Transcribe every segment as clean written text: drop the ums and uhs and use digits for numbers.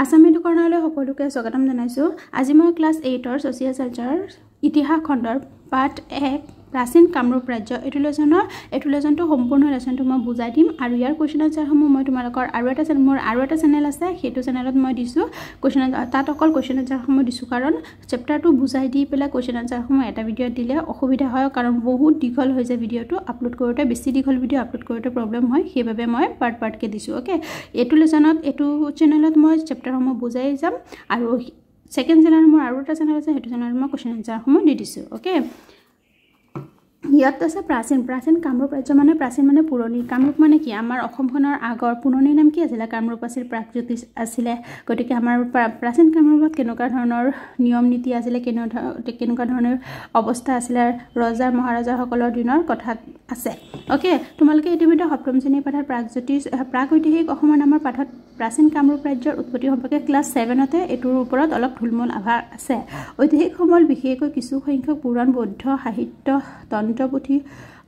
আছাম এডু কৰ্ণাৰলৈ সকলোকে স্বাগতম জনাইছোঁ। আজি মই ক্লাছ 8ৰ ছ'চিয়েল চায়েন্সৰ ইতিহাস খণ্ডৰ পাঠ 1 প্ৰাচীন কামৰূপ ৰাজ্য এইটো লেচনটো সম্পূৰ্ণ লেচনটো মই বুজাই দিম আৰু ইয়াৰ কুৱেশ্যন আনচাৰসমূহ মই তোমালোকৰ আৰু এটা মোৰ আৰু এটা চেনেল আছে, সেইটো চেনেলত মই দিছোঁ কুৱেশ্যন, তাত অকল কুৱেশ্যন আনচাৰসমূহ দিছোঁ, কাৰণ চেপ্টাৰটো বুজাই দি পেলাই কুৱেশ্যন আনচাৰসমূহ এটা ভিডিঅ'ত দিলে অসুবিধা হয়, কাৰণ বহুত দীঘল হৈ যায় ভিডিঅ'টো আপলোড কৰোঁতে, বেছি দীঘল ভিডিঅ' আপলোড কৰোঁতে প্ৰব্লেম হয়, সেইবাবে মই পাৰ্ট পাৰ্টকৈ দিছোঁ। অ'কে, এইটো লেচনত এইটো চেনেলত মই চেপ্টাৰসমূহ বুজাই যাম আৰু ছেকেণ্ড চেনেল মোৰ আৰু এটা চেনেল আছে, সেইটো চেনেলত মই কুৱেশ্যন আনচাৰসমূহ দি দিছোঁ। অ'কে, ইয়াত আছে প্ৰাচীন প্ৰাচীন কামৰূপ ৰাজ্য, মানে প্ৰাচীন মানে পুৰণি, কামৰূপ মানে কি আমাৰ অসমখনৰ আগৰ পুৰণি নাম কি আছিলে? কামৰূপ আছিল, প্ৰাগজ্যোতিষ আছিলে। গতিকে আমাৰ প্ৰাচীন কামৰূপত কেনেকুৱা ধৰণৰ নিয়ম নীতি আছিলে, কেনেকুৱা ধৰণৰ অৱস্থা আছিলে ৰজা মহাৰজাসকলৰ দিনৰ কথা আছে। অ'কে, তোমালোকে ইতিমধ্যে সপ্তম শ্ৰেণীৰ পাঠত প্ৰাগজ্যোতিষ প্ৰাগৈতিহাসিক অসমৰ নামৰ পাঠত প্ৰাচীন কামৰূপ ৰাজ্যৰ উৎপত্তি সম্পৰ্কে ক্লাছ 7তে এইটোৰ ওপৰত অলপ থুলমূল আভাস আছে। ঐতিহাসিক সমল বিশেষকৈ কিছু সংখ্যক পুৰাণ বৌদ্ধ সাহিত্য তন্ত্ৰ পুথি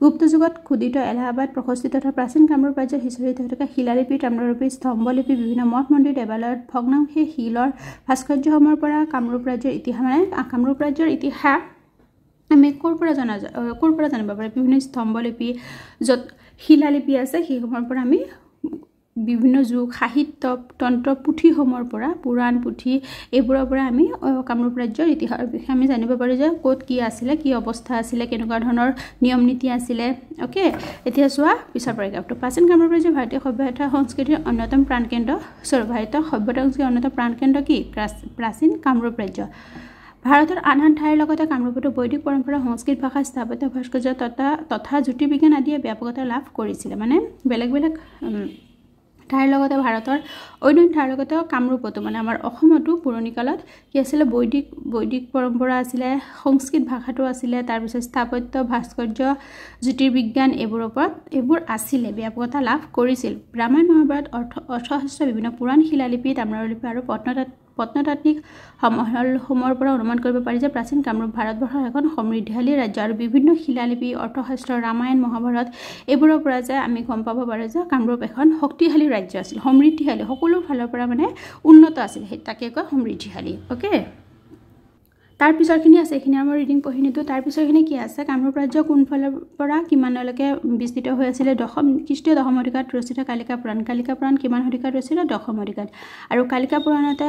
গুপ্ত যুগত খোদিত এলাহাবাদ প্ৰশস্তি তথা প্ৰাচীন কামৰূপ ৰাজ্যত সিঁচৰিত হৈ থকা শিলালিপি, তাম্ৰলিপি, স্তম্ভলিপি, বিভিন্ন মঠ মন্দিৰ, দেৱালয়ত ভগ্নাংশে শিলৰ ভাস্কৰ্যসমূহৰ পৰা কামৰূপ ৰাজ্যৰ ইতিহাস, মানে কামৰূপ ৰাজ্যৰ ইতিহাস আমি ক'ৰ পৰা জনা ক'ৰ পৰা জানিব পাৰোঁ? বিভিন্ন স্তম্ভলিপি য'ত শিলালিপি আছে সেইসমূহৰ পৰা আমি বিভিন্ন যুগ সাহিত্য তন্ত্ৰ পুথিসমূহৰ পৰা পুৰাণ পুথি এইবোৰৰ পৰা আমি কামৰূপ ৰাজ্যৰ ইতিহাসৰ বিষয়ে আমি জানিব পাৰোঁ যে ক'ত কি আছিলে, কি অৱস্থা আছিলে, কেনেকুৱা ধৰণৰ নিয়ম নীতি আছিলে। অ'কে, এতিয়া চোৱা পিছৰ পেৰাগ্ৰাফটো। প্ৰাচীন কামৰূপ ৰাজ্য ভাৰতীয় সভ্যতা সংস্কৃতিৰ অন্যতম প্ৰাণকেন্দ্ৰ স্বৰূপ। ভাৰতীয় সভ্যতা সংস্কৃতিৰ অন্যতম প্ৰাণকেন্দ্ৰ কি? প্ৰাচীন কামৰূপ ৰাজ্য। ভাৰতৰ আন আন ঠাইৰ লগতে কামৰূপতো বৈদিক পৰম্পৰা, সংস্কৃত ভাষা, স্থাপত্য, ভাস্কৰ্য তথা জ্যোতিৰ্বিজ্ঞান আদিয়ে ব্যাপকতা লাভ কৰিছিলে। মানে বেলেগ বেলেগ ঠাইৰ লগতে ভাৰতৰ অন্য ঠাইৰ লগতে কামৰূপতো, মানে আমাৰ অসমতো পুৰণি কালত কি আছিলে? বৈদিক বৈদিক পৰম্পৰা আছিলে, সংস্কৃত ভাষাটো আছিলে, তাৰপিছত স্থাপত্য, ভাস্কৰ্য, জ্যোতিৰ্বিজ্ঞান এইবোৰৰ ওপৰত এইবোৰ আছিলে, ব্যাপকতা লাভ কৰিছিল। ৰামায়ণ, মহাভাৰত, অৰ্থশাস্ত্ৰ, বিভিন্ন পুৰাণ শিলালিপি, তাম্ৰলিপি আৰু প্ৰত্নতাত্ত্বিক সমলসমূহৰ পৰা অনুমান কৰিব পাৰি যে প্ৰাচীন কামৰূপ ভাৰতবৰ্ষৰ এখন সমৃদ্ধিশালী ৰাজ্য। আৰু বিভিন্ন শিলালিপি, অৰ্থশাস্ত্ৰ, ৰামায়ণ, মহাভাৰত এইবোৰৰ পৰা যে আমি গম পাব পাৰোঁ যে কামৰূপ এখন শক্তিশালী ৰাজ্য আছিল, সমৃদ্ধিশালী, সকলো ফালৰ পৰা মানে উন্নত আছিল, সেই তাকে কয় সমৃদ্ধিশালী। অ'কে, তাৰ পিছৰখিনি আছে, এইখিনি আমাৰ ৰিডিং পঢ়ি নিদিওঁ। তাৰ পিছৰখিনি কি আছে? কামৰূপ ৰাজ্য কোনফালৰ পৰা কিমানলৈকে বিস্তৃত হৈ আছিলে? দশম খ্ৰীষ্টীয় দশম শতিকাত ৰচিত কালিকা পুৰাণ। কালিকা পুৰাণ কিমান শতিকাত ৰচিত? দশম শতিকাত। আৰু কালিকা পুৰাণতে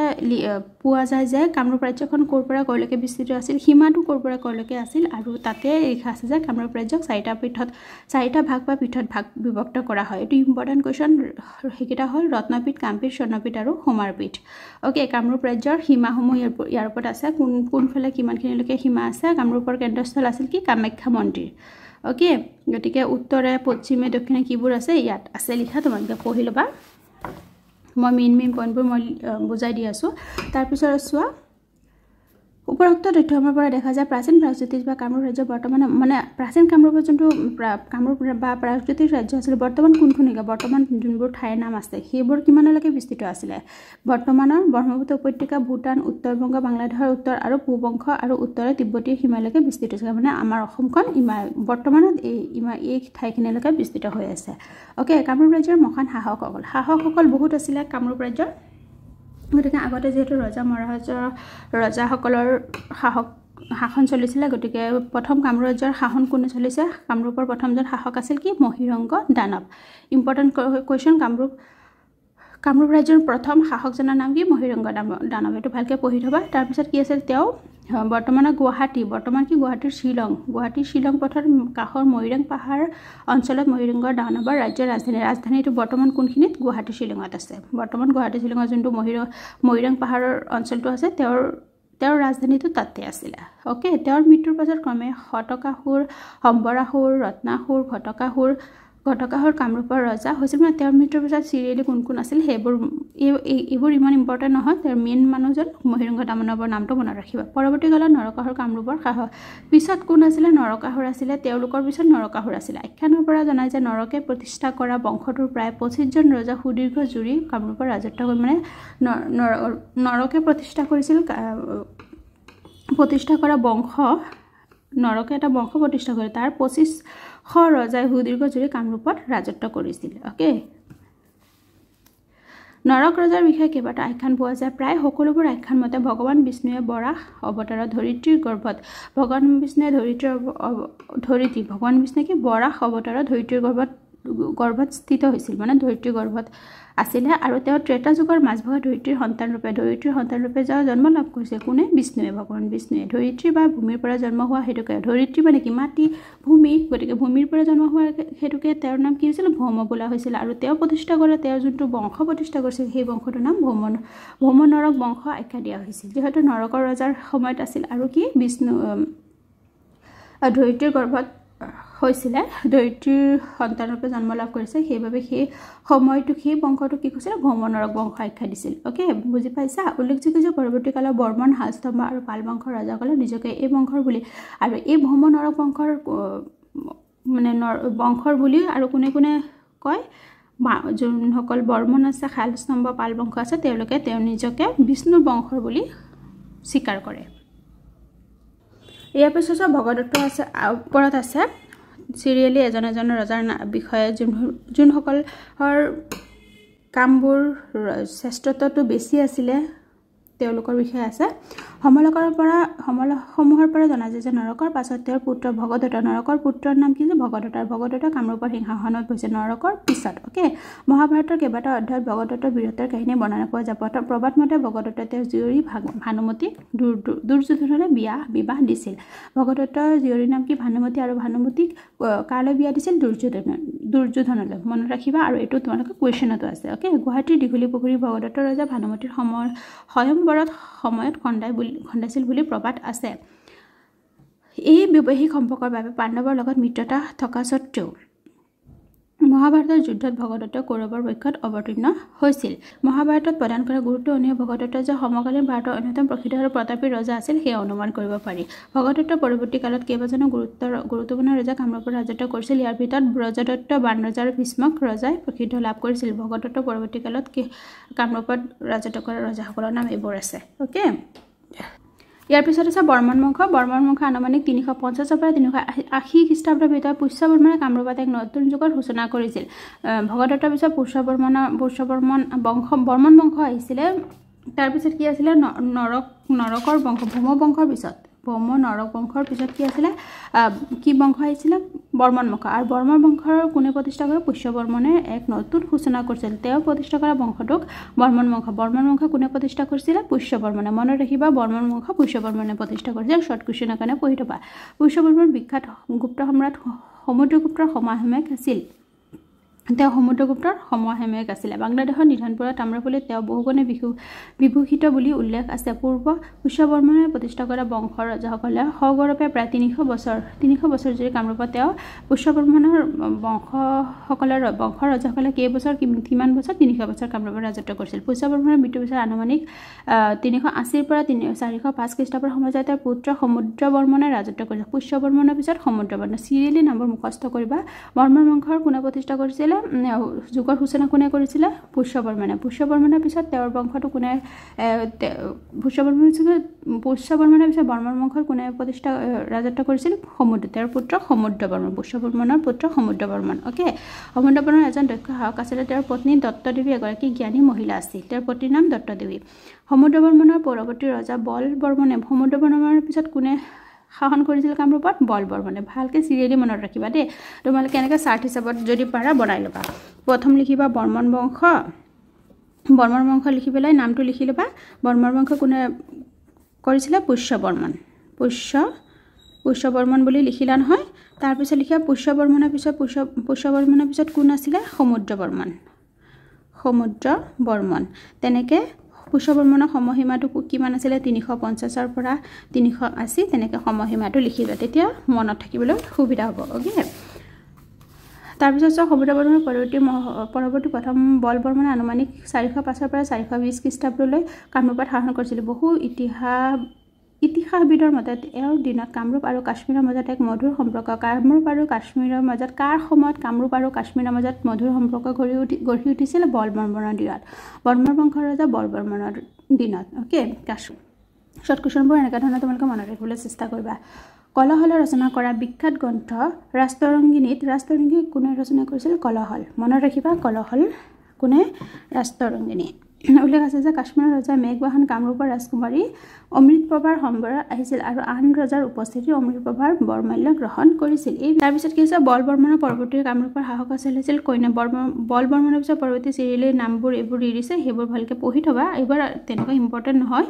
পোৱা যায় যে কামৰূপ ৰাজ্যখন ক'ৰ পৰা ক'লৈকে বিস্তৃত আছিল, সীমাটো ক'ৰ পৰা ক'লৈকে আছিল, আৰু তাতে লিখা আছে যে কামৰূপ ৰাজ্যক চাৰিটা ভাগ বা পীঠত ভাগ বিভক্ত কৰা হয়। এইটো ইম্পৰ্টেণ্ট কুৱেশ্যন। সেইকেইটা হ'ল ৰত্নপীঠ, কামপীঠ, স্বৰ্ণপীঠ আৰু সোমাৰপীঠ। অ'কে, কামৰূপ ৰাজ্যৰ সীমাসমূহ ইয়াৰ ওপৰত আছে, কোন কোনফালে কিমানখিনিলৈকে সীমা আছে। কামৰূপৰ কেন্দ্ৰস্থল আছিল কি? কামাখ্যা মন্দিৰ। অ'কে, গতিকে উত্তৰে, পশ্চিমে, দক্ষিণে কিবোৰ আছে ইয়াত আছে লিখা, তোমালোকে পঢ়ি ল'বা। মই মেইন মেইন পইণ্টবোৰ মই বুজাই দি আছোঁ। তাৰপিছত চোৱা, উপৰোক্ত তথ্যসমূহৰ পৰা দেখা যায় প্ৰাচীন প্ৰাগজ্যোতিষ বা কামৰূপ ৰাজ্য বৰ্তমান, মানে প্ৰাচীন কামৰূপৰ যোনটো কামৰূপ বা প্ৰাগজ্যোতিষ ৰাজ্য আছিলে বৰ্তমান কোনখন, বৰ্তমান যোনবোৰ ঠাইৰ নাম আছে সেইবোৰ কিমানলৈকে বিস্তৃত আছিলে? বৰ্তমানৰ ব্ৰহ্মপুত্ৰ উপত্যকা, ভূটান, উত্তৰ বংগ, বাংলাদেশৰ উত্তৰ আৰু পূব অংশ আৰু উত্তৰে তিব্বতীয় সীমালৈকে বিস্তৃত আছিলে। মানে আমাৰ অসমখন বৰ্তমানত এই ঠাইখিনিলৈকে বিস্তৃত হৈ আছে। অ'কে, কামৰূপ ৰাজ্যৰ মহান শাসকসকল বহুত আছিলে কামৰূপ ৰাজ্যৰ। গতিকে আগতে যিহেতু ৰজা মহাৰাজৰ ৰজাসকলৰ শাসন চলিছিলে, গতিকে প্ৰথম কামৰূপ ৰাজ্যৰ শাসন কোনে চলিছে? কামৰূপৰ প্ৰথমজন শাসক আছিল কি? মহিৰংগ দানৱ। ইম্পৰ্টেণ্ট কুৱেশ্যন, কামৰূপ ৰাজ্যৰ প্ৰথম শাসকজনৰ নাম কি? মহিৰংগ দানৱ। এইটো ভালকৈ পঢ়ি থ'বা। তাৰপিছত কি আছিল তেওঁ? বৰ্তমানৰ গুৱাহাটী, বৰ্তমান কি গুৱাহাটীৰ শ্বিলং, গুৱাহাটীৰ শ্বিলং পথৰ কাষৰ ময়ূৰং পাহাৰ অঞ্চলত মহিৰংগ দানৱৰ ৰাজ্যৰ ৰাজধানীটো বৰ্তমান কোনখিনিত? গুৱাহাটী শ্বিলঙত আছে। বৰ্তমান গুৱাহাটী শ্বিলঙৰ যোনটো ময়ূৰং পাহাৰৰ অঞ্চলটো আছে, তেওঁৰ ৰাজধানীটো তাতে আছিলে। অ'কে, তেওঁৰ মৃত্যুৰ পাছত ক্ৰমে শতকাসুৰ, সম্বৰাসুৰ, ৰত্নাসুৰ, ঘটকাসুৰ কামৰূপৰ ৰজা হৈছিল। মানে তেওঁৰ মৃত্যুৰ পিছত চিৰিয়েলি কোন কোন আছিল সেইবোৰ এইবোৰ ইমান ইম্পৰ্টেণ্ট নহয়। তেওঁৰ মেইন মানুহজন মহিৰংগ দানৱৰ নামটো মনত ৰাখিবা। পৰৱৰ্তী কালত নৰকাসুৰ কামৰূপৰ শাসক। পিছত কোন আছিলে? নৰকাসুৰ আছিলে। তেওঁলোকৰ পিছত নৰকাসুৰ আছিলে। আখ্যানৰ পৰা জনায় যে নৰকে প্ৰতিষ্ঠা কৰা বংশটোৰ প্ৰায় 25জন ৰজা সুদীৰ্ঘ জুৰি কামৰূপৰ ৰাজত্ব কৰি, মানে নৰকে প্ৰতিষ্ঠা কৰিছিল, প্ৰতিষ্ঠা কৰা বংশ, নৰকে এটা বংশ প্ৰতিষ্ঠা কৰে, তাৰ 2500 ৰজাই সুদীৰ্ঘ জুৰি কামৰূপত ৰাজত্ব কৰিছিল। অ'কে, নৰক ৰজাৰ বিষয়ে কেইবাটাও আখ্যান পোৱা যায়। প্ৰায় সকলোবোৰ আখ্যান মতে ভগৱান বিষ্ণুৱে বৰাহ অৱতাৰত ধৰিত্ৰীৰ গৰ্ভত, ভগৱান বিষ্ণুৱে ধৰিত্ৰীৰ ধৰিত্ৰী ভগৱান বিষ্ণুৱে কি বৰাহ অৱতাৰত ধৰিত্ৰীৰ গৰ্ভত স্থিত হৈছিল, মানে ধৰিত্ৰীৰ গৰ্ভত আছিলে। আৰু তেওঁ ত্ৰেতা যুগৰ মাজভাগত ধৰিত্ৰীৰ সন্তানৰূপে জন্ম লাভ কৰিছে। কোনে? বিষ্ণুৱে, ভগৱান বিষ্ণুৱে। ধৰিত্ৰী বা ভূমিৰ পৰা জন্ম হোৱা হেতুকে, ধৰিত্ৰী মানে কি? মাটি, ভূমি, গতিকে ভূমিৰ পৰা জন্ম হোৱা হেতুকে তেওঁৰ নাম কি হৈছিল? ভৌম বোলা হৈছিল। আৰু তেওঁ প্ৰতিষ্ঠা কৰা, তেওঁ যোনটো বংশ প্ৰতিষ্ঠা কৰিছিল সেই বংশটোৰ নাম ভৌম নৰক বংশ আখ্যা দিয়া হৈছিল। যিহেতু নৰকৰ ৰজাৰ সময়ত আছিল আৰু কি বিষ্ণু ধৰিত্ৰীৰ গৰ্ভত হৈছিলে, ধৰিত্ৰীৰ সন্তানৰূপে জন্ম লাভ কৰিছে, সেইবাবে সেই সময়টো সেই বংশটো কি কৈছিলে? ভৌম নৰক বংশ আখ্যা দিছিল। অ'কে, বুজি পাইছা? উল্লেখযোগ্য যে পৰৱৰ্তী কালত বৰ্মন, শালস্তম্ভ আৰু পাল বংশৰ ৰজাসকলে নিজকে এই বংশৰ বুলি, আৰু এই ভৌম নৰক বংশৰ মানে বংশৰ বুলি আৰু কোনে কোনে কয়? যোনসকল বৰ্মন আছে, শালস্তম্ভ, পাল বংশ আছে, তেওঁলোকে তেওঁ নিজকে বিষ্ণুৰ বংশৰ বুলি স্বীকাৰ কৰে। ইয়াৰ পিছত ভগদত্ত আছে, ওপৰত আছে চিৰিয়েলি এজন এজন ৰজাৰ বিষয়ে যোনসকলৰ কামবোৰ শ্ৰেষ্ঠত্বটো বেছি আছিলে তেওঁলোকৰ বিষয়ে আছে। সমলসমূহৰ পৰা জনা যায় যে নৰকৰ পাছত তেওঁৰ পুত্ৰ ভগদত্ত, নৰকৰ পুত্ৰৰ নাম কি? যে ভগদত্ত। ভগদত্ত কামৰূপৰ সিংহাসনত বহিছে নৰকৰ পিছত। অ'কে, মহাভাৰতৰ কেইবাটাও অধ্যায়ত ভগদত্তৰ বীৰত্বৰ কাহিনী বৰ্ণনা পোৱা যায়। প্ৰবাদ মতে ভগদত্তই তেওঁৰ জীয়ৰী ভানুমতীক দুৰ্যোধনলৈ বিবাহ দিছিল। ভগদত্তৰ জীয়ৰীৰ নাম কি? ভানুমতী। আৰু ভানুমতীক কালৈ বিয়া দিছিল? দুৰ্যোধনলৈ। মনত ৰাখিবা, আৰু এইটো তোমালোকে কুৱেশ্যনতো আছে। অ'কে, গুৱাহাটীৰ দীঘলী পুখুৰী ভগদত্ত ৰজা ভানুমতীৰ স্বয়ম্বৰত সময়ত খন্দাইছিল বুলি প্ৰবাদ আছে। এই বৈবাহিক সম্পৰ্কৰ বাবে পাণ্ডৱৰ লগত মিত্ৰতা থকা স্বত্বেও মহাভাৰতৰ যুদ্ধত ভগদত্ত কৌৰৱৰ পক্ষত অৱতীৰ্ণ হৈছিল। মহাভাৰতত প্ৰদান কৰা গুৰুত্ব অনুসৰি ভগদত্ত যে সমকালীন ভাৰতৰ অন্যতম প্ৰসিদ্ধ আৰু প্ৰতাপী ৰজা আছিল সেয়া অনুমান কৰিব পাৰি। ভগদত্ত পৰৱৰ্তী কালত কেইবাজনো গুৰুত্বপূৰ্ণ ৰজা কামৰূপত ৰাজত্ব কৰিছিল। ইয়াৰ ভিতৰত ব্ৰজদত্ত, বানৰজা আৰু ভীষ্মক ৰজাই প্ৰসিদ্ধ লাভ কৰিছিল। ভগদত্ত পৰৱৰ্তী কালত কামৰূপত ৰাজত্ব কৰা ৰজাসকলৰ নাম এইবোৰ আছে। অ'কে, ইয়াৰ পিছত আছে বৰ্মন বংশ। বৰ্মন বংশ আনুমানিক 350ৰ পৰা 380 খ্ৰীষ্টাব্দৰ ভিতৰত পুষ্য বৰ্মনে কামৰূপত এক নতুন যুগৰ সূচনা কৰিছিল। ভগদত্তৰ পিছত বৰ্মন বংশ আহিছিলে। তাৰপিছত কি আছিলে? নৰকৰ বংশ, ভৌম বংশৰ পিছত, ভৌম নৰক বংশৰ পিছত কি আছিলে? কি বংশ আহিছিলে? বৰ্মন বংশ। আৰু বৰ্মন বংশৰ কোনে প্ৰতিষ্ঠা কৰে? পুষ্য বৰ্মনে এক নতুন সূচনা কৰিছিল। তেওঁ প্ৰতিষ্ঠা কৰা বংশটোক বৰ্মন বংশ। বৰ্মন বংশ কোনে প্ৰতিষ্ঠা কৰিছিলে? পুষ্য বৰ্মনে। মনত ৰাখিবা, বৰ্মন বংশ পুষ্য বৰ্মনে প্ৰতিষ্ঠা কৰিছিল। শ্বৰ্ট কুৱেশ্যনৰ কাৰণে পঢ়ি থবা। পুষ্য বৰ্মন বিখ্যাত গুপ্ত সম্ৰাট সমুদ্ৰগুপ্তৰ সমসাময়িক আছিল। তেওঁ সমুদ্ৰগুপ্তৰ সমসাময়িক আছিলে। বাংলাদেশৰ নিধনপুৰৰ তাম্ৰপল্লীত তেওঁ বহুগুণে বিভূষিত বুলি উল্লেখ আছে। পূৰ্ব পুষ্য বৰ্মনে প্ৰতিষ্ঠা কৰা বংশৰ ৰজাসকলে সগৌৰৱে প্ৰায় 300 বছৰ জুৰি কামৰূপত তেওঁ পুষ্য বৰ্মনৰ বংশৰ ৰজাসকলে কেইবছৰ কিমান বছৰ? 300 বছৰ কামৰূপত ৰাজত্ব কৰিছিল। পুষ্য বৰ্মনৰ মৃত্যুৰ পিছত আনুমানিক 380ৰ পৰা 405 খ্ৰীষ্টাব্দৰ সময়ত তেওঁৰ পুত্ৰ সমুদ্ৰ বৰ্মনে ৰাজত্ব কৰিছিল। পুষ্য বৰ্মনৰ পিছত সমুদ্ৰ বৰ্মন। চিৰিয়েলি নামবোৰ মুখস্থ কৰিবা। বৰ্মন বংশৰ কোনে প্ৰতিষ্ঠা কৰিছিলে? যুগৰ সূচনা কোনে কৰিছিলে? পুষ্য বৰ্মনে। পুষ্য বৰ্মনৰ পিছত তেওঁৰ বংশটো কোনে পুষ্য বৰ্মনৰ পিছত বৰ্মন বংশৰ কোনে প্ৰতিষ্ঠা ৰাজত্ব কৰিছিল? সমুদ্ৰ, তেওঁৰ পুত্ৰ সমুদ্ৰ বৰ্মন। পুষ্য বৰ্মনৰ পুত্ৰ সমুদ্ৰ বৰ্মন। অ'কে, সমুদ্ৰ বৰ্মন এজন দক্ষ শাসক আছিলে। তেওঁৰ পত্নী দত্তদেৱী এগৰাকী জ্ঞানী মহিলা আছিল। তেওঁৰ পত্নীৰ নাম দত্তদেৱী। সমুদ্ৰ বৰ্মনৰ পৰৱৰ্তী ৰজা বল বৰ্মনে, সমুদ্ৰ বৰ্মনৰ পিছত কোনে শাসন কৰিছিল কামৰূপত? বল বৰ্মনে। ভালকৈ চিৰিয়েলি মনত ৰাখিবা দেই। তোমালোকে এনেকৈ চাৰ্ট হিচাপত যদি পাৰা বনাই ল'বা। প্ৰথম লিখিবা বৰ্মন বংশ, বৰ্মন বংশ লিখি পেলাই নামটো লিখি ল'বা। বৰ্মন বংশ কোনে কৰিছিলে? পুষ্য বৰ্মন। পুষ্য বৰ্মন বুলি লিখিলা নহয়। তাৰপিছত লিখিবা পুষ্য বৰ্মনৰ পিছত পুষ্য বৰ্মনৰ পিছত কোন আছিলে? সমুদ্ৰ বৰ্মন, সমুদ্ৰ বৰ্মন। তেনেকৈ পুষ্য বৰ্মনৰ সময়সীমাটো কিমান আছিলে? 350ৰ পৰা 380, তেনেকৈ সময়সীমাটো লিখিবা, তেতিয়া মনত থাকিবলৈ সুবিধা হ'ব। অ'কে, তাৰপিছত চাওক সমুদ্ৰ বৰ্মনৰ পৰৱৰ্তী প্ৰথম বল বৰ্মনে আনুমানিক 405ৰ পৰা 420 খ্ৰীষ্টাব্দলৈ কামৰূপত শাসন কৰিছিল। বহু ইতিহাসবিদৰ মতে এওঁৰ দিনত কামৰূপ আৰু কাশ্মীৰৰ মাজত এক মধুৰ সম্পৰ্ক। কামৰূপ আৰু কাশ্মীৰৰ মাজত কাৰ সময়ত কামৰূপ আৰু কাশ্মীৰৰ মাজত মধুৰ সম্পৰ্ক গঢ়ি উঠিছিল? বল বৰ্মনৰ দিনত, বৰ্মন বংশৰ ৰজা বল বৰ্মনৰ দিনত। অ'কে, শ্বৰ্ট কুৱেশ্যনবোৰ এনেকুৱা ধৰণৰ তোমালোকে মনত ৰাখিবলৈ চেষ্টা কৰিবা। কলহলে ৰচনা কৰা বিখ্যাত গ্ৰন্থ ৰাষ্ট্ৰৰংগিনীত, ৰাষ্ট্ৰৰংগিনী কোনে ৰচনা কৰিছিল? কলহল। মনত ৰাখিবা, কলহল কোনে? ৰাষ্ট্ৰৰংগিনী। উল্লেখ আছে যে কাশ্মীৰৰ ৰজা মেঘবাহন কামৰূপৰ ৰাজকুমাৰী অমৃতপ্ৰভাৰ সম্বৰত আহিছিল আৰু আন ৰজাৰ উপস্থিতিত অমৃতপ্ৰভাৰ বৰমাল্য গ্ৰহণ কৰিছিল। এই তাৰপিছত কি হৈছে, বলবৰ্মনৰ পৰৱৰ্তী কামৰূপৰ শাসক আছিল কন্যা বলবৰ্মনৰ পিছত পৰৱৰ্তী চিৰিয়েলৰ নামবোৰ এইবোৰ দি দিছে, সেইবোৰ ভালকৈ পঢ়ি থবা, এইবোৰ তেনেকুৱা ইম্পৰ্টেণ্ট নহয়।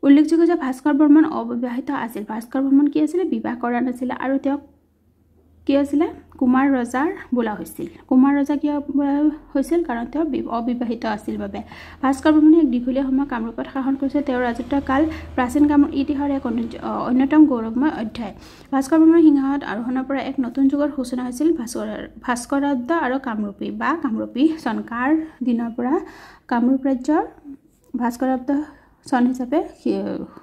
উল্লেখযোগ্য যে ভাস্কৰ বৰ্মন অবিবাহিত আছিল। ভাস্কৰ বৰ্মন কি আছিলে, বিবাহ কৰা নাছিলে আৰু তেওঁক কি আছিলে, কুমাৰ ৰজাৰ বোলা হৈছিল। কুমাৰ ৰজা কিয় বোলা হৈছিল, কাৰণ তেওঁ অবিবাহিত আছিল বাবে। ভাস্কৰ বৰ্মনে এক দীঘলীয়া সময় কামৰূপত শাসন কৰিছিল। তেওঁৰ ৰাজত্বকাল প্ৰাচীন কামৰূপ ইতিহাসৰ এক অন্যতম গৌৰৱময় অধ্যায়। ভাস্কৰ বৰ্মনৰ সিংহাসনত আৰোহণৰ পৰা এক নতুন যুগৰ সূচনা হৈছিল। ভাস্কৰাব্দ আৰু কামৰূপী বা কামৰূপী চন কাৰ দিনৰ পৰা কামৰূপ ৰাজ্যৰ ভাস্কৰাব্দ চন হিচাপে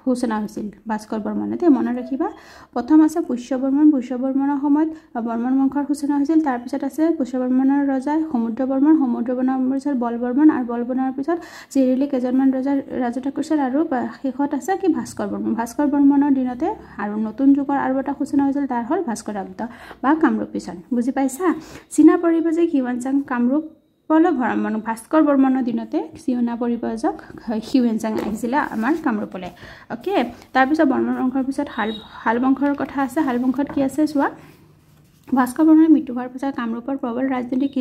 সূচনা হৈছিল ভাস্কৰ বৰ্মনে। দেই মনত ৰাখিবা। প্ৰথম আছে পুষ্য বৰ্মন। পুষ্য বৰ্মনৰ সময়ত বৰ্মন বংশৰ সূচনা হৈছিল। তাৰপিছত আছে পুষ্য বৰ্মনৰ ৰজা সমুদ্ৰ বৰ্মন, সমুদ্ৰ বৰ্মনৰ পিছত বলবৰ্মন আৰু বলবৰ্মনৰ পিছত চিৰিলি কেইজনমান ৰজা ৰাজত্ব কৰিছিল আৰু শেষত আছে কি ভাস্কৰ বৰ্মন। ভাস্কৰ বৰ্মনৰ দিনতে আৰু নতুন যুগৰ আৰু এটা সূচনা হৈছিল, তাৰ হ'ল ভাস্কৰাব্দ বা কামৰূপী চন। বুজি পাইছা? চীনা পৰিব্ৰাজক হিউৱেনচাং কামৰূপ ভ্ৰমণ ভাস্কৰ বৰ্মনৰ দিনতে চীনা পৰিব্ৰাজক হিউৱেনচাং আহিছিলে আমাৰ কামৰূপলৈ। অ'কে, তাৰপিছত বৰ্মন বংশৰ পিছত শাল বংশৰ কথা আছে। শাল বংশত কি আছে চোৱা, ভাস্কৰ বৰ্মনৰ মৃত্যু হোৱাৰ পিছত কামৰূপৰ প্ৰবল ৰাজনৈতিক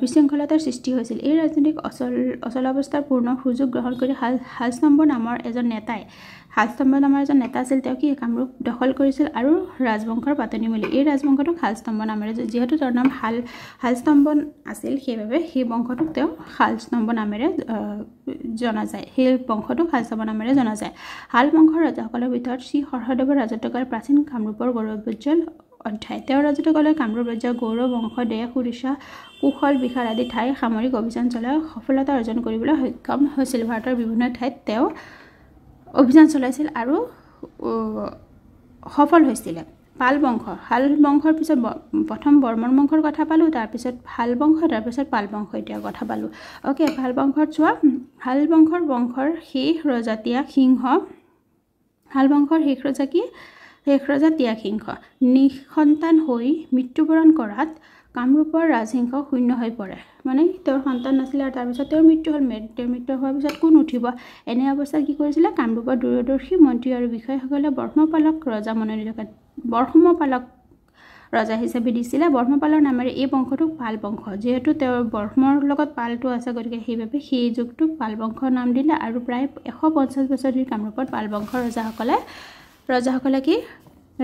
বিশৃংখলতাৰ সৃষ্টি হৈছিল। এই ৰাজনৈতিক অচলাৱস্থাৰ পূৰ্ণ সুযোগ গ্ৰহণ কৰি শালস্তম্ভ নামৰ এজন নেতাই, শালস্তম্ভ নামৰ এজন নেতা আছিল, তেওঁ কি কামৰূপ দখল কৰিছিল আৰু ৰাজবংশৰ পাতনি মেলি এই ৰাজবংশটোক শালস্তম্ভ নামেৰে, যিহেতু তেওঁৰ নাম শালস্তম্ভ আছিল সেইবাবে সেই বংশটোক তেওঁ শালস্তম্ভ নামেৰে জনা যায়। সেই বংশটোক শালস্তম্ভ নামেৰে জনা যায়। শাল বংশৰ ৰজাসকলৰ ভিতৰত শ্ৰী হৰ্ষদেৱৰ ৰাজত্বকাল প্ৰাচীন কামৰূপৰ গৌৰৱোজ্জ্বল অধ্যায়। তেওঁৰ ৰাজত্বকালত কামৰূপ ৰাজ্যৰ গৌড় বংশ, দেশ, উৰিষ্যা, কুশল, বিহাৰ আদি ঠাই সামৰিক অভিযান চলাই সফলতা অৰ্জন কৰিবলৈ সক্ষম হৈছিল। ভাৰতৰ বিভিন্ন ঠাইত তেওঁ অভিযান চলাইছিল আৰু সফল হৈছিলে। পাল বংশ, শাল বংশৰ পিছত প্ৰথম বৰ্মন বংশৰ কথা পালোঁ, তাৰপিছত শাল বংশ, তাৰপিছত পাল বংশ এতিয়া কথা পালোঁ। অ'কে, পাল বংশত চোৱা, শাল বংশৰ শেষ ৰজা ত্যাগ সিংহ। শাল বংশৰ শেষ ৰজা কি? শেষ ৰজা ত্যাগ সিংহ নিঃসন্তান হৈ মৃত্যুবৰণ কৰাত কামৰূপৰ ৰাজসিংহ শূন্য হৈ পৰে। মানে তেওঁৰ সন্তান নাছিলে আৰু তাৰপিছত তেওঁৰ মৃত্যু হ'ল। তেওঁৰ মৃত্যু হোৱাৰ পিছত কোন উঠিব? এনে অৱস্থাত কি কৰিছিলে, কামৰূপৰ দূৰদৰ্শী মন্ত্ৰী আৰু বিষয়াসকলে ব্ৰহ্মপালক ৰজা মনোনীত ব্ৰহ্মপালক ৰজা হিচাপে দিছিলে। ব্ৰহ্মপালৰ নামেৰে এই বংশটোক পাল বংশ, যিহেতু তেওঁৰ ব্ৰহ্মৰ লগত পালটো আছে গতিকে সেইবাবে সেই যুগটোক পাল বংশৰ নাম দিলে। আৰু প্ৰায় 150 বছৰ ধৰি কামৰূপত পাল বংশৰ ৰজাসকলে কি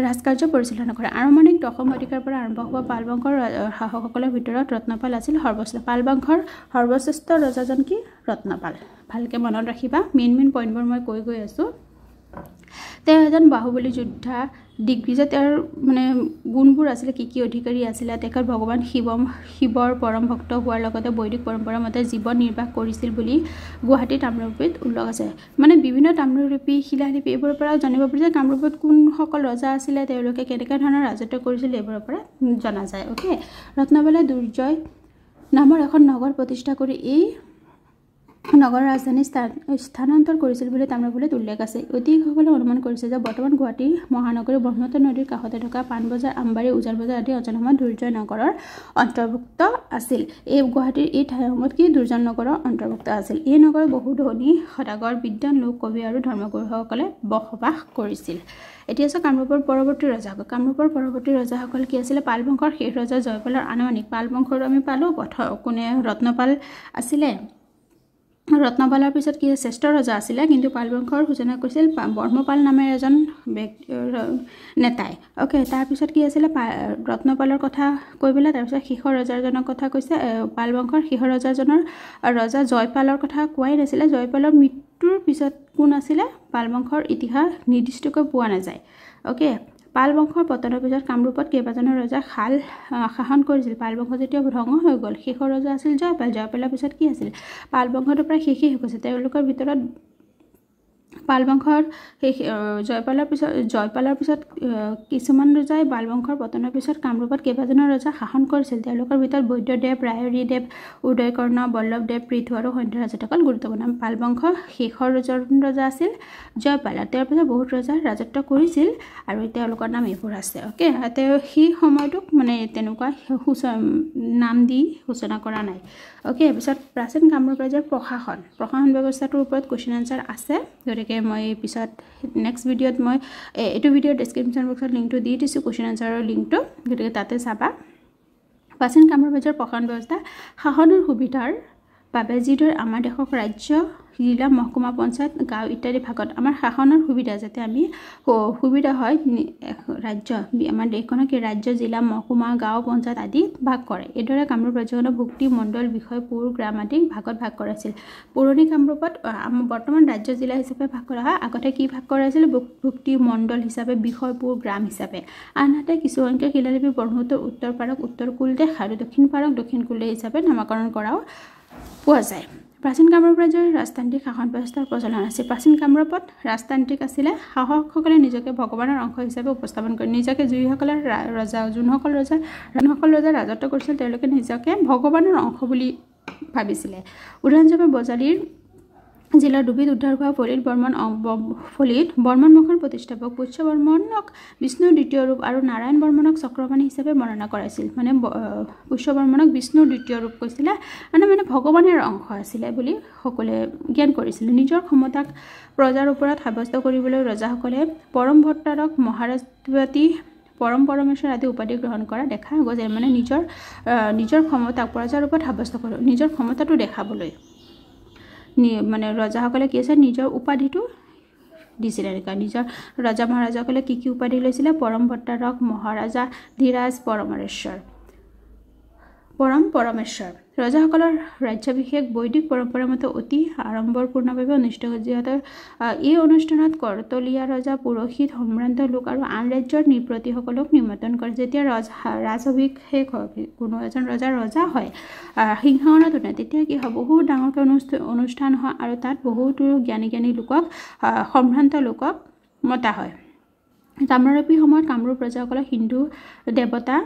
ৰাজকাৰ্য পৰিচালনা কৰে। আনুমানিক দশম শতিকাৰ পৰা আৰম্ভ হোৱা পাল বংশৰ শাসকসকলৰ ভিতৰত ৰত্নপাল আছিল সৰ্বশ্ৰেষ্ঠ। পাল বংশৰ সৰ্বশ্ৰেষ্ঠ ৰজাজন কি? ৰত্নপাল। ভালকৈ মনত ৰাখিবা, মেইন মেইন পইণ্টবোৰ মই কৈ গৈ আছোঁ। তেওঁ এজন বাহুবলী যোদ্ধা, দিগ্বিজয়। তেওঁৰ মানে গুণবোৰ আছিলে কি কি অধিকাৰী আছিলে। তেখেত ভগৱান শিৱৰ পৰম ভক্ত হোৱাৰ লগতে বৈদিক পৰম্পৰা মতে জীৱন নিৰ্বাহ কৰিছিল বুলি গুৱাহাটী তাম্ৰলিপিত উল্লেখ আছে। মানে বিভিন্ন তাম্ৰলিপি, শিলালিপি এইবোৰৰ পৰা জানিব পাৰি যে কামৰূপত কোনসকল ৰজা আছিলে, তেওঁলোকে কেনেকুৱা ধৰণৰ ৰাজত্ব কৰিছিল, এইবোৰৰ পৰা জনা যায়। অ'কে, ৰত্নপালে দুৰ্জয় নামৰ এখন নগৰ প্ৰতিষ্ঠা কৰি এই নগৰৰ ৰাজধানী স্থানান্তৰ কৰিছিল বুলি তাম্ৰলিপিত উল্লেখ আছে। ঐতিহাসিকসকলে অনুমান কৰিছে যে বৰ্তমান গুৱাহাটী মহানগৰীৰ ব্ৰহ্মপুত্ৰ নদীৰ কাষতে থকা পাণবজাৰ, আমবাৰী, উজান বজাৰ আদি অঞ্চলসমূহত দুৰ্জয় নগৰৰ অন্তৰ্ভুক্ত আছিল। এই গুৱাহাটীৰ এই ঠাইসমূহত কি দুৰ্জন নগৰৰ অন্তৰ্ভুক্ত আছিল। এই নগৰত বহু ধনী, সদাগৰ, বিদ্বান লোক, কবি আৰু ধৰ্মগুৰুসকলে বসবাস কৰিছিল। এতিয়া আছে কামৰূপৰ পৰৱৰ্তী ৰজাসকল। কামৰূপৰ পৰৱৰ্তী ৰজাসকল কি আছিলে? পাল বংশৰ শেষ ৰজা জয়পালৰ আনুমানিক পাল বংশৰ আমি পালোঁ প্ৰথম কোনে, ৰত্নপাল আছিলে। ৰত্নপালৰ পিছত কি শ্ৰেষ্ঠ ৰজা আছিলে, কিন্তু পাল বংশৰ সূচনা কৰিছিল ব্ৰহ্মপাল নামেৰ এজন নেতাই। অ'কে, তাৰপিছত কি আছিলে, ৰত্নপালৰ কথা কৈ পেলাই তাৰপিছত শেষৰ ৰজাজনৰ কথা কৈছে। পাল বংশৰ শেষৰ ৰজাজনৰ ৰজা জয়পালৰ কথা কোৱাই নাছিলে। জয়পালৰ মৃত্যুৰ পিছত কোন আছিলে পাল বংশৰ ইতিহাস নিৰ্দিষ্টকৈ পোৱা নাযায়। অ'কে, পাল বংশৰ পতনৰ পিছত কামৰূপত কেইবাজনো ৰজা শাসন কৰিছিল। পাল বংশ যেতিয়া ধ্বংস হৈ গ'ল, শেষৰ ৰজা আছিল জয়পাল। জয়পালৰ পিছত কি আছিল, পাল বংশটো প্ৰায় শেষেই হৈ গৈছে। তেওঁলোকৰ ভিতৰত পাল বংশৰ শেষ জয়পালৰ পিছত কিছুমান ৰজাই পাল বংশৰ পতনৰ পিছত কামৰূপত কেইবাজনো ৰজা শাসন কৰিছিল। তেওঁলোকৰ ভিতৰত বৈদ্যদেৱ, ৰায়ৰীদেৱ, উদয়কৰ্ণ, বল্লভদেৱ, পৃথু আৰু সন্ধ্যা ৰাজত্বকাল গুৰুত্বপূৰ্ণ। পাল বংশ শেষৰ ৰজা আছিল জয়পাল। তেওঁৰ পিছত বহুত ৰজা ৰাজত্ব কৰিছিল আৰু তেওঁলোকৰ নাম এইবোৰ আছে। অ'কে, তেওঁ সেই সময়টোক মানে তেনেকুৱা নাম দি সূচনা কৰা নাই। অ'কে, পিছত প্ৰাচীন কামৰূপ ৰাজ্যৰ প্ৰশাসন ব্যৱস্থাটোৰ ওপৰত কুৱেশ্যন এনচাৰ আছে, গতিকে মই পিছত নেক্সট ভিডিঅ'ত মই এইটো ভিডিঅ'ৰ ডেছক্ৰিপশ্যন বক্সত লিংকটো দি দিছোঁ, কুৱেশ্যন এনচাৰৰ লিংকটো, গতিকে তাতে চাবা। প্ৰাচীন কামৰূপ ৰাজ্যৰ প্ৰশাসন ব্যৱস্থা শাসনৰ সুবিধাৰ বাবে যিদৰে আমাৰ দেশক ৰাজ্য, জিলা, মহকুমা, পঞ্চায়ত, গাঁও ইত্যাদি ভাগত আমাৰ শাসনৰ সুবিধা যাতে আমি সুবিধা হয়, ৰাজ্য আমাৰ দেশখনক ৰাজ্য, জিলা, মহকুমা, গাঁও, পঞ্চায়ত আদি ভাগ কৰে। এইদৰে কামৰূপ ৰাজ্যখনক ভুক্তি, মণ্ডল, বিষয়, পুৰ, গ্ৰাম আদি ভাগত ভাগ কৰাইছিল। পুৰণি কামৰূপত আমাৰ বৰ্তমান ৰাজ্য, জিলা হিচাপে ভাগ কৰা হয়, আগতে কি ভাগ কৰাইছিল? ভুক্তি, মণ্ডল হিচাপে, বিষয়, পুৰ, গ্ৰাম হিচাপে। আনহাতে কিছুসংখ্যক শিলালিপি ব্ৰহ্মপুত্ৰৰ উত্তৰ পাৰক উত্তৰ কুলদেশ আৰু দক্ষিণ পাৰক দক্ষিণ কুলদেশ হিচাপে নামাকৰণ কৰাও পোৱা যায়। প্ৰাচীন কামৰূপ ৰাজ্যৰ ৰাজতান্ত্ৰিক শাসন ব্যৱস্থাৰ প্ৰচলন আছিল। প্ৰাচীন কামৰূপত ৰাজতান্ত্ৰিক আছিলে। শাসকসকলে নিজকে ভগৱানৰ অংশ হিচাপে উপস্থাপন কৰি নিজকে যিসকলে ৰজা যোনসকল ৰজা ৰাজত্ব কৰিছিল তেওঁলোকে নিজকে ভগৱানৰ অংশ বুলি ভাবিছিলে। উদাহৰণস্বৰূপে বজালীৰ জিলাৰ ডুবিত উদ্ধাৰ হোৱা ফলিত বৰ্মন বংশৰ প্ৰতিষ্ঠাপক পুষ্য বৰ্মনক বিষ্ণুৰ দ্বিতীয় ৰূপ আৰু নাৰায়ণ বৰ্মনক চক্ৰপাণি হিচাপে বৰ্ণনা কৰাইছিল। মানে পুষ্য বৰ্মনক বিষ্ণুৰ দ্বিতীয় ৰূপ কৈছিলে, মানে ভগৱানৰ অংশ আছিলে বুলি সকলোৱে জ্ঞান কৰিছিলে। নিজৰ ক্ষমতাক প্ৰজাৰ ওপৰত সাব্যস্ত কৰিবলৈ ৰজাসকলে পৰম ভট্টাৰক, মহাৰাজপতি, পৰম পৰমেশ্বৰ আদি উপাধি গ্ৰহণ কৰা দেখা গৈছে। মানে নিজৰ ক্ষমতাক প্ৰজাৰ ওপৰত সাব্যস্ত কৰিব, নিজৰ ক্ষমতাটো দেখাবলৈ মানে ৰজাসকলে কি আছে নিজৰ উপাধিটো দিছিলে। এনেকুৱা নিজৰ ৰজা মহাৰাজাসকলে কি কি উপাধি লৈছিলে? পৰম ভট্টাৰক, মহাৰাজা ধীৰাজ, পৰমেশ্বৰ, পৰম পৰমেশ্বৰ। ৰজাসকলৰ ৰাজ্যাভিষেক বৈদিক পৰম্পৰা মতে অতি আড়ম্বৰপূৰ্ণভাৱে অনুষ্ঠিত হয়। যিহেতু এই অনুষ্ঠানত কৰতলীয়া ৰজা, পুৰোহিত, সম্ভ্ৰান্ত লোক আৰু আন ৰাজ্যৰ নৃপতিসকলক নিমন্ত্ৰণ কৰে। যেতিয়া ৰাজ অভিষেক হয়, কোনো এজন ৰজা ৰজা হয়, সিংহাসনত উঠে, তেতিয়া কি হয়, বহুত ডাঙৰকৈ অনুষ্ঠান হয় আৰু তাত বহুতো জ্ঞানী জ্ঞানী লোকক, সম্ভ্ৰান্ত লোকক মতা হয়। তাম্ৰলিপিৰ সময়ত কামৰূপ ৰজাসকলক হিন্দু দেৱতা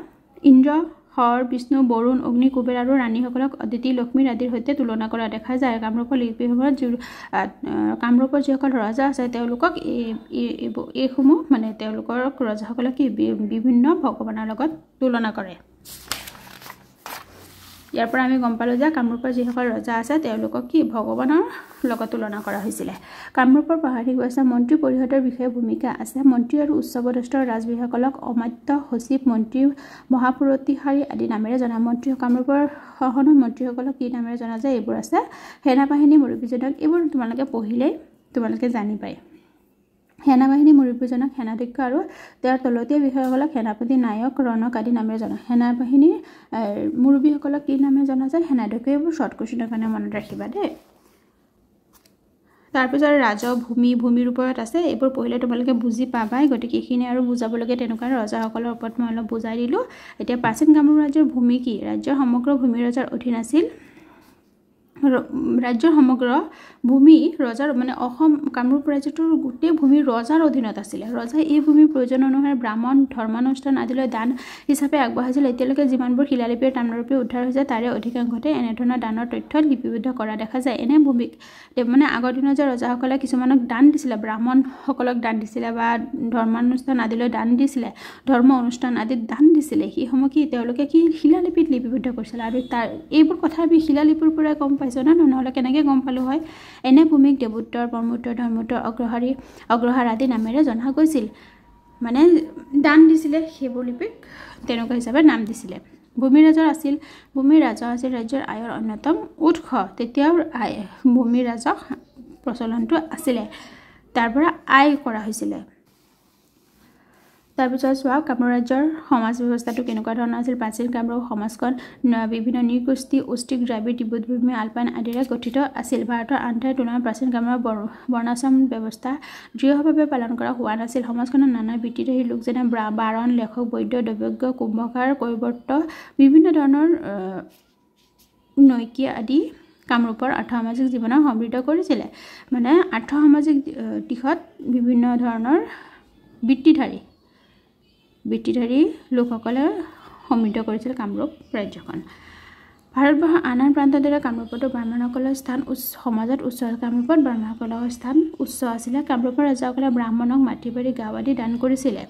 ইন্দ্ৰ, হৰ, বিষ্ণু, বৰুণ, অগ্নি, কুবেৰ আৰু ৰাণীসকলক অদিতি, লক্ষ্মীৰ আদিৰ সৈতে তুলনা কৰা দেখা যায়। কামৰূপৰ লিপিসমূহত কামৰূপৰ যিসকল ৰজা আছে তেওঁলোকক এইসমূহ মানে তেওঁলোকৰ ৰজাসকলক কি বিভিন্ন ভগৱানৰ লগত তুলনা কৰে। ইয়াৰ পৰা আমি গম পালোঁ যে কামৰূপৰ যিসকল ৰজা আছে তেওঁলোকক কি ভগৱানৰ লগত তুলনা কৰা হৈছিলে। কামৰূপৰ প্ৰশাসনিক ব্যৱস্থা মন্ত্ৰী পৰিষদৰ বিষয়ে ভূমিকা আছে। মন্ত্ৰী আৰু উচ্চপদস্থ ৰাজবিষয়াসকলক অমাত্য, সচিব, মন্ত্ৰী, মহাপুৰতিহাৰী আদি নামেৰে জনা। মন্ত্ৰী কামৰূপৰ শাসনৰ মন্ত্ৰীসকলক কি নামেৰে জনা যায় এইবোৰ আছে। সেনাবাহিনী মুৰব্বীজনক, এইবোৰ তোমালোকে পঢ়িলেই তোমালোকে জানি পায়। সেনাবাহিনী মুৰব্বীজনক সেনাধ্যক্ষ আৰু তেওঁৰ তলতীয়া বিষয়াসকলক সেনাপতি, নায়ক, ৰণক আদি নামেৰে জনা। সেনাবাহিনীৰ মুৰব্বীসকলক কি নামে জনা যায়? সেনাধ্যক্ষ। এইবোৰ শ্বৰ্ট কুৱেশ্যনৰ কাৰণে মনত ৰাখিবা দেই। তাৰপিছত ৰাজহ ভূমি, ভূমিৰ ওপৰত আছে, এইবোৰ পঢ়িলে তোমালোকে বুজি পাবাই, গতিকে এইখিনি আৰু বুজাবলগীয়া তেনেকুৱা ৰজাসকলৰ ওপৰত মই অলপ বুজাই দিলোঁ। এতিয়া প্ৰাচীন কামৰূপ ৰাজ্যৰ ভূমি কি? ৰাজ্যৰ সমগ্ৰ ভূমি ৰজাৰ অধীন আছিল। ৰাজ্যৰ সমগ্ৰ ভূমি ৰজাৰ মানে অসম কামৰূপ ৰাজ্যটোৰ গোটেই ভূমি ৰজাৰ অধীনত আছিলে। ৰজাই এই ভূমিৰ প্ৰয়োজন অনুসৰি ব্ৰাহ্মণ, ধৰ্মানুষ্ঠান আদিলৈ দান হিচাপে আগবঢ়াইছিল। এতিয়ালৈকে যিমানবোৰ শিলালিপি আৰু তাম্ৰলিপি উদ্ধাৰ হৈছে তাৰে অধিকাংশতে এনেধৰণৰ দানৰ তথ্য লিপিবদ্ধ কৰা দেখা যায়। এনে ভূমিক মানে আগৰ দিনত যে ৰজাসকলে কিছুমানক দান দিছিলে, ব্ৰাহ্মণসকলক দান দিছিলে বা ধৰ্মানুষ্ঠান আদিলৈ দান দিছিলে, ধৰ্ম অনুষ্ঠান আদিত দান দিছিলে, সেইসমূহ কি তেওঁলোকে কি শিলালিপিত লিপিবদ্ধ কৰিছিলে। আৰু তাৰ এইবোৰ কথা আমি শিলালিপিৰ পৰাই গম পাইছোঁ ন, নহ'লে কেনেকৈ গম পালোঁ হয়। এনে ভূমিক দেৱোত্তৰ, ব্ৰহ্মোত্তৰ, ধৰ্মোত্তৰ, অগ্ৰহাৰ আদি নামেৰে জনা গৈছিল। মানে দান দিছিলে সেইবোৰ লিপিক তেনেকুৱা হিচাপে নাম দিছিলে। ভূমি ৰাজহ আছিল ৰাজ্যৰ আয়ৰ অন্যতম উৎস। তেতিয়াও আয় ভূমি ৰাজহ প্ৰচলনটো আছিলে, তাৰ পৰা আয় কৰা হৈছিলে। তাৰপিছত চোৱা কামৰূপ ৰাজ্যৰ সমাজ ব্যৱস্থাটো কেনেকুৱা ধৰণৰ আছিল। প্ৰাচীন কামৰূপ সমাজখন বিভিন্ন নৃগোষ্ঠী, অষ্ট্ৰিক, দ্ৰাবিড়, তিব্বতবৰ্মী, আলপাইন আদিৰে গঠিত আছিল। ভাৰতৰ আন ঠাইৰ তুলনাত প্ৰাচীন কামৰূপৰ বৰ্ণাশ্ৰম ব্যৱস্থা দৃঢ়ভাৱে পালন কৰা হোৱা নাছিল। সমাজখনত নানা বৃত্তিধাৰী লোক যেনে বাৰণ, লেখক, বৈদ্য, দৈৱজ্ঞ, কুম্ভকাৰ, কৈৱৰ্ত, বিভিন্ন ধৰণৰ নৈকীয়া আদি কামৰূপৰ আৰ্থসামাজিক জীৱনৰ সমৃদ্ধ কৰিছিলে। মানে আৰ্থসামাজিক দিশত বিভিন্ন ধৰণৰ বৃত্তিধাৰী লোকসকলে সমৃদ্ধ কৰিছিল কামৰূপ ৰাজ্যখন। ভাৰতবৰ্ষৰ আন আন প্ৰান্তৰ দৰে কামৰূপতো ব্ৰাহ্মণসকলৰ স্থান উচ্চ সমাজত উচ্চ। কামৰূপত ব্ৰাহ্মণসকলৰ স্থান উচ্চ আছিলে। কামৰূপৰ ৰজাসকলে ব্ৰাহ্মণক মাটি বাৰী গাঁও আদি দান কৰিছিলে।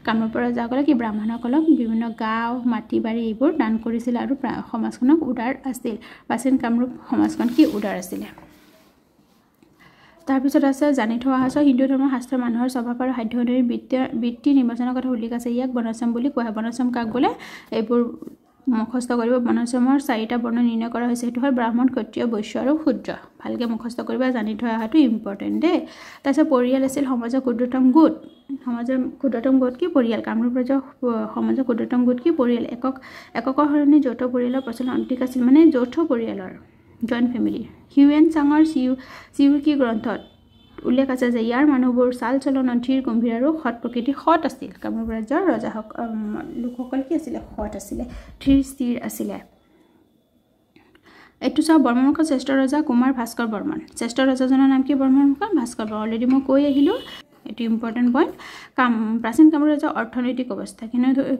কামৰূপৰ ৰজাসকলে কি ব্ৰাহ্মণসকলক বিভিন্ন গাঁও মাটি বাৰী এইবোৰ দান কৰিছিলে আৰু সমাজখনক উদাৰ আছিল। প্ৰাচীন কামৰূপ সমাজখন কি উদাৰ আছিলে। তাৰপিছত আছে জানি থোৱা আছে হিন্দু ধৰ্মৰ শাস্ত্ৰৰ মানুহৰ স্বভাৱ আৰু সাধ্য অনুসৰি বৃত্তি নিৰ্বাচনৰ কথা উল্লেখ আছে। ইয়াক বৰ্ণাশ্ৰম বুলি কোৱা হয়। বৰ্ণাশ্ৰম কাক বোলে এইবোৰ মুখস্থ কৰিব। বৰ্ণাশ্ৰমৰ চাৰিটা বৰ্ণ নিৰ্ণয় কৰা হৈছে, সেইটো হ'ল ব্ৰাহ্মণ, ক্ষত্ৰিয়, বৈশ্য আৰু শূদ্ৰ। ভালকৈ মুখস্থ কৰিবা, জানি থৈ অহাটো ইম্পৰ্টেণ্ট দেই। তাৰপিছত পৰিয়াল আছিল সমাজৰ ক্ষুদ্ৰতম গোট। সমাজৰ ক্ষুদ্ৰতম গোট কি পৰিয়াল। কামৰূপ ৰাজ্যৰ সমাজৰ ক্ষুদ্ৰতম গোট কি পৰিয়াল। এককৰ সলনি যৌথ পৰিয়ালৰ প্ৰচলন অধিক আছিল, মানে যৌথ পৰিয়ালৰ জইণ্ট ফেমিলি। হিউৱেন চাঙৰ চিউ কি গ্ৰন্থত উল্লেখ আছে যে ইয়াৰ মানুহবোৰ চাল চলনত ধীৰ গম্ভীৰ আৰু সৎ প্ৰকৃতি সৎ আছিল। কামৰূপ ৰাজ্যৰ ৰজাসকল লোকসকল কি আছিলে সৎ আছিলে, ধীৰ স্থিৰ আছিলে। এইটো চাওঁ বৰ্মনবংশৰ শ্ৰেষ্ঠ ৰজা কুমাৰ ভাস্কৰ বৰ্মন। শ্ৰেষ্ঠ ৰজাজনৰ নাম কি বৰ্মনবংশৰ ভাস্কৰ বৰ্মন। অলৰেডি মই কৈ আহিলোঁ, এইটো ইম্পৰ্টেণ্ট পইণ্ট। প্ৰাচীন কামৰূপ ৰাজ্যৰ অৰ্থনৈতিক অৱস্থা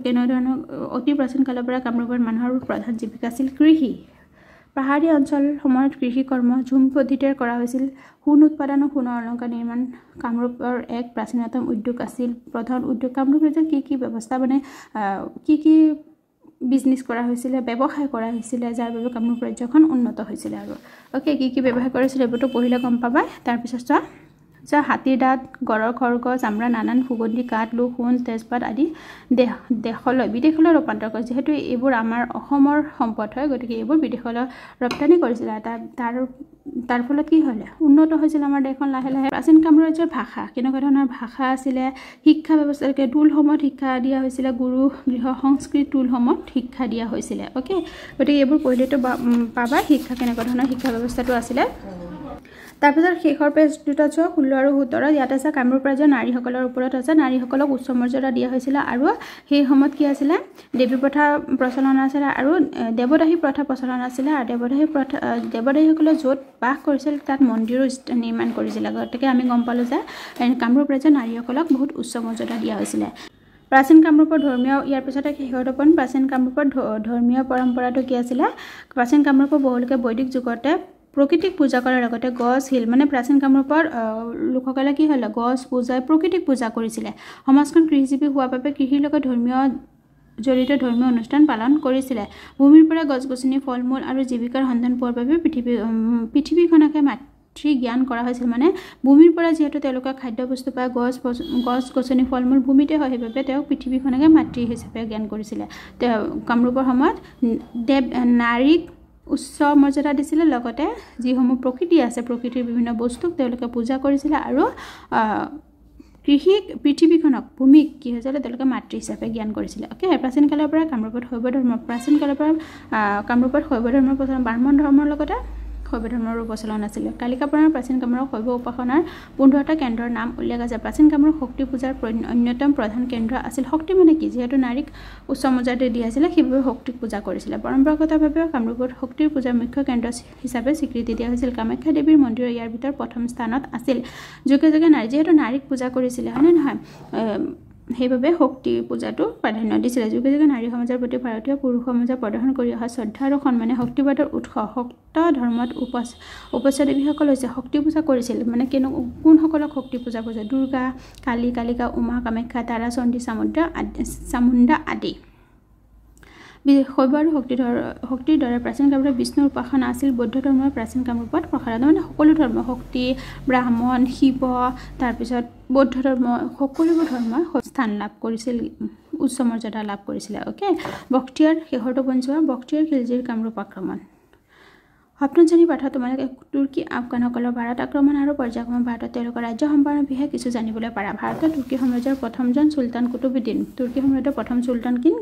কেনেধৰণৰ। অতি প্ৰাচীন কালৰ পৰা কামৰূপৰ মানুহৰ প্ৰধান জীৱিকা আছিল কৃষি। পাহাৰীয়া অঞ্চলসমূহত কৃষি কৰ্ম ঝুম পদ্ধতিৰে কৰা হৈছিল। সোণ উৎপাদন আৰু সোণৰ অলংকাৰ নিৰ্মাণ কামৰূপৰ এক প্ৰাচীনতম উদ্যোগ আছিল। প্ৰধান উদ্যোগ কামৰূপ ৰাজ্যত কি কি ব্যৱস্থা মানে কি কি বিজনেছ কৰা হৈছিলে, ব্যৱসায় কৰা হৈছিলে, যাৰ বাবে কামৰূপ ৰাজ্যখন উন্নত হৈছিলে। আৰু অ'কে কি কি ব্যৱসায় কৰিছিলে এইবোৰতো পঢ়িলে গম পাবা। তাৰপিছত চোৱা যে হাতীৰ দাঁত, গড়ৰ খৰ্গ, চামৰা, নানান সুগন্ধি কাঠ, লো, সোণ, তেজপাত আদি দেশলৈ বিদেশলৈ ৰূপান্তৰ কৰে। যিহেতু এইবোৰ আমাৰ অসমৰ সম্পদ হয়, গতিকে এইবোৰ বিদেশলৈ ৰপ্তানি কৰিছিলে। তাৰ ফলত কি হ'লে উন্নত হৈছিল আমাৰ দেশখন লাহে লাহে। প্ৰাচীন কামৰূপ ৰাজ্যৰ ভাষা কেনেকুৱা ধৰণৰ ভাষা আছিলে, শিক্ষা ব্যৱস্থা টোলসমূহত শিক্ষা দিয়া হৈছিলে, গুৰু গৃহ সংস্কৃত টোলসমূহত শিক্ষা দিয়া হৈছিলে। অ'কে, গতিকে এইবোৰ পঢ়িলেতো পাবা শিক্ষা কেনেকুৱা ধৰণৰ শিক্ষা ব্যৱস্থাটো আছিলে। তাৰপিছত শেষৰ পেজ দুটা চোৱা 16 আৰু 17। ইয়াত আছে কামৰূপ ৰাজ্যৰ নাৰীসকলৰ ওপৰত আছে। নাৰীসকলক উচ্চ মৰ্যাদা দিয়া হৈছিলে আৰু সেই সময়ত কি আছিলে দেৱী প্ৰথা প্ৰচলন আছিলে আৰু দেৱদাসী প্ৰথা প্ৰচলন আছিলে। আৰু দেৱদাসী প্ৰথা দেৱদাসীসকলে য'ত বাস কৰিছিল তাত মন্দিৰো নিৰ্মাণ কৰিছিলে। গতিকে আমি গম পালোঁ যে কামৰূপ ৰাজ্যৰ নাৰীসকলক বহুত উচ্চ মৰ্যাদা দিয়া হৈছিলে। প্ৰাচীন কামৰূপৰ ধৰ্মীয় ইয়াৰ পিছতে শেষৰ পইণ্ট প্ৰাচীন কামৰূপৰ ধৰ্মীয় পৰম্পৰাটো কি আছিলে। প্ৰাচীন কামৰূপৰ বহুলোকে বৈদিক যুগতে প্ৰকৃতিক পূজা কৰাৰ লগতে গছ শিল মানে প্ৰাচীন কামৰূপৰ লোকসকলে কি হ'লে গছ পূজা প্ৰকৃতিক পূজা কৰিছিলে। সমাজখন কৃষিজীৱী হোৱাৰ বাবে কৃষিৰ লগত ধৰ্মীয় জড়িত ধৰ্মীয় অনুষ্ঠান পালন কৰিছিলে। ভূমিৰ পৰা গছ গছনি ফল মূল আৰু জীৱিকাৰ সন্ধান পোৱাৰ বাবে পৃথিৱীখনকে মাতৃ জ্ঞান কৰা হৈছিল। মানে ভূমিৰ পৰা যিহেতু তেওঁলোকে খাদ্যবস্তু পায়, গছ গছনি ফল মূল ভূমিতে হয়, সেইবাবে তেওঁক পৃথিৱীখনকে মাতৃ হিচাপে জ্ঞান কৰিছিলে। তেওঁ কামৰূপৰ সময়ত দেৱ নাৰীক উচ্চ মৰ্যাদা দিছিলে, লগতে যিসমূহ প্ৰকৃতি আছে প্ৰকৃতিৰ বিভিন্ন বস্তুক তেওঁলোকে পূজা কৰিছিলে আৰু কৃষি পৃথিৱীখনক ভূমিক কি হৈছিলে তেওঁলোকে মাতৃ হিচাপে জ্ঞান কৰিছিলে। অ'কে, প্ৰাচীন কালৰ পৰা কামৰূপত শৈৱ ধৰ্ম প্ৰাচীন কালৰ পৰা কামৰূপত শৈৱ ধৰ্মৰ প্ৰচলন ব্ৰাহ্মণ ধৰ্মৰ লগতে শৈৱ ধৰ্মৰো প্ৰচলন আছিলে। কালিকা পুৰাণৰ প্ৰাচীন কামৰূপ শৈৱ উপাসনাৰ 15টা কেন্দ্ৰৰ নাম উল্লেখ আছে। প্ৰাচীন কামৰূপ শক্তি পূজাৰ অন্যতম প্ৰধান কেন্দ্ৰ আছিল। শক্তি মানে কি, যিহেতু নাৰীক উচ্চ মৰ্যাদা দিয়া আছিলে সেইবাবে শক্তিক পূজা কৰিছিলে। পৰম্পৰাগতভাৱে কামৰূপত শক্তিৰ পূজাৰ মুখ্য কেন্দ্ৰ হিচাপে স্বীকৃতি দিয়া হৈছিল। কামাখ্যা দেৱীৰ মন্দিৰ ইয়াৰ ভিতৰত প্ৰথম স্থানত আছিল। যুগে যুগে নাৰী যিহেতু নাৰীক পূজা কৰিছিলে হয়নে নহয়, সেইবাবে শক্তি পূজাটো প্ৰাধান্য দিছিলে। যুগে যুগে নাৰী সমাজৰ প্ৰতি ভাৰতীয় পুৰুষ সমাজে প্ৰদৰ্শন কৰি অহা শ্ৰদ্ধা আৰু সন্মানে শক্তিবাদৰ উৎস। শক্ত ধৰ্মত উপাস্য দেৱীসকল হৈছে শক্তি পূজা কৰিছিল। মানে কোনসকলক শক্তি পূজা কৰিছে, দুৰ্গা, কালী, কালিকা, উমা, কামাখ্যা, তাৰা, চণ্ডী, চামুণ্ডা আদি। শৈৱ আৰু শক্তিৰ দৰে প্ৰাচীন কামৰূপত বিষ্ণুৰ উপাসনা আছিল। বৌদ্ধ ধৰ্মৰ প্ৰাচীন কামৰূপত প্ৰসাৰিত মানে সকলো ধৰ্ম শক্তি, ব্ৰাহ্মণ, শিৱ, তাৰপিছত বৌদ্ধ ধৰ্ম সকলোবোৰ ধৰ্মই স্থান লাভ কৰিছিল, উচ্চ মৰ্যাদা লাভ কৰিছিলে। অ'কে, বখতিয়াৰ শেষৰটো পইণ্ট চোৱা বখতিয়াৰ খিলজীৰ কামৰূপ আক্ৰমণ। সপ্তম শ্ৰেণীৰ পাঠত তোমালোকে তুৰ্কী আফগানসকলৰ ভাৰত আক্ৰমণ আৰু পৰ্যায়ক্ৰমে ভাৰতত তেওঁলোকৰ ৰাজ্য সম্পাদনৰ বিষয়ে কিছু জানিবলৈ পাৰা। ভাৰতত তুৰ্কী সাম্ৰাজ্যৰ প্ৰথমজন চুলতান কুতুবুদ্দিন। তুৰ্কী সাম্ৰাজ্যৰ প্ৰথম চুলতান কিন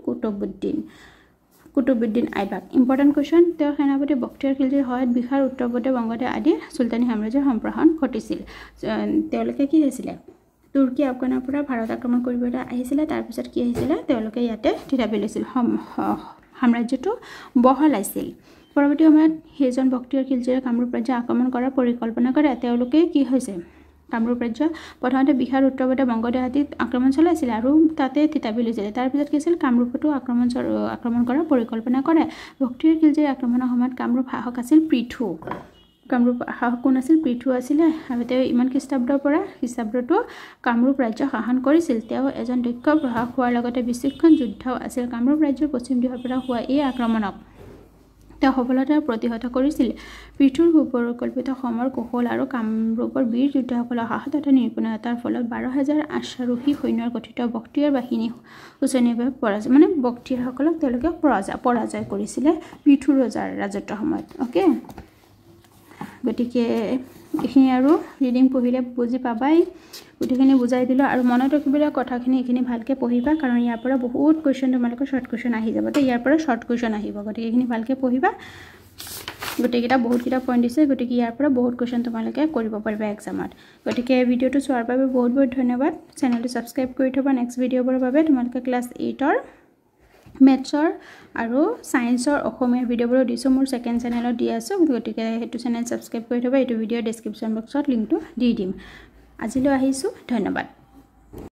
কুতুবুদ্দিন আইবাক। Important question. তেওঁৰ সেনাপতি বখতিয়াৰ খিলজীৰ সহায়ত বিহাৰ, উত্তৰ প্ৰদেশ, বংগদেশ আদি চুলতানী সাম্ৰাজ্যৰ সম্প্ৰসাৰণ ঘটিছিল। তেওঁলোকে কি হৈছিলে, তুৰ্কী আফগানৰ পৰা ভাৰত আক্ৰমণ কৰিবলৈ আহিছিলে। তাৰপিছত কি আহিছিলে, তেওঁলোকে ইয়াতে থিতাপি লৈছিল, সাম্ৰাজ্যটো বহলাইছিল। পৰৱৰ্তী সময়ত সেইজন বক্তিয়াৰ খিলজীয়ে কামৰূপ ৰাজ্য আক্ৰমণ কৰাৰ পৰিকল্পনা কৰে। তেওঁলোকে কি হৈছে, কামৰূপ ৰাজ্য প্ৰথমতে বিহাৰ, উত্তৰ প্ৰদেশ, বংগদেশ আদিত আক্ৰমণ চলাইছিলে আৰু তাতে থিতাপি লৈছিলে। তাৰপিছত কি আছিল, কামৰূপতো আক্ৰমণ কৰাৰ পৰিকল্পনা কৰে। বক্তিয়াৰ খিলজীৰ আক্ৰমণৰ সময়ত কামৰূপ শাসক আছিল পৃথু। কামৰূপ শাসক কোন আছিল? পৃথু আছিলে। আৰু তেওঁ ইমান খ্ৰীষ্টাব্দৰ পৰা খ্ৰীষ্টাব্দটো কামৰূপ ৰাজ্য শাসন কৰিছিল। তেওঁ এজন দক্ষ প্ৰশাসক হোৱাৰ লগতে বিচক্ষণ যোদ্ধাও আছিল। কামৰূপ ৰাজ্যৰ পশ্চিম দিশৰ পৰা হোৱা এই আক্ৰমণক তেওঁ সফলতাৰে প্ৰতিহত কৰিছিল। পৃথুৰ সুপৰিকল্পিত সমৰ কৌশল আৰু কামৰূপৰ বীৰ যোদ্ধাসকলৰ সাহস তথা নিপুণতাৰ ফলত 12,000 আশ্বাৰোহী সৈন্যৰ গঠিত বক্তিয়াৰ বাহিনী শোচনীয়ভাৱে পৰাজয়, মানে বক্তিয়াৰসকলক তেওঁলোকে পৰাজয় কৰিছিলে পৃথু ৰজাৰ ৰাজত্বৰ সময়ত। অ'কে, গতিকে এইখিনি আৰু ৰিডিং পঢ়িলে বুজি পাবাই, গোটেইখিনি বুজাই দিলোঁ। আৰু মনত ৰাখিবলগীয়া কথাখিনি এইখিনি ভালকৈ পঢ়িবা, কাৰণ ইয়াৰ পৰা বহুত কুৱেশ্যন তোমালোকৰ শ্বৰ্ট কুৱেশ্যন আহি যাব। তো ইয়াৰ পৰা শ্বৰ্ট কুৱেশ্যন আহিব, গতিকে এইখিনি ভালকৈ পঢ়িবা। গোটেইকেইটা বহুতকেইটা পইণ্ট দিছে, গতিকে ইয়াৰ পৰা বহুত কুৱেশ্যন তোমালোকে কৰিব পাৰিবা এক্সামত। গতিকে ভিডিঅ'টো চোৱাৰ বাবে বহুত বহুত ধন্যবাদ। চেনেলটো ছাবস্ক্ৰাইব কৰি থ'বা নেক্সট ভিডিঅ'বোৰৰ বাবে। তোমালোকে ক্লাছ 8ৰ মেথছৰ আৰু ছায়েন্সৰ অসমীয়া ভিডিঅ'বোৰো দিছোঁ, মোৰ ছেকেণ্ড চেনেলত দি আছোঁ, গতিকে সেইটো চেনেল ছাবস্ক্ৰাইব কৰি থ'বা। এইটো ভিডিঅ' ডেছক্ৰিপশ্যন বক্সত লিংকটো দি দিম। আজিলৈ আহিছোঁ, ধন্যবাদ।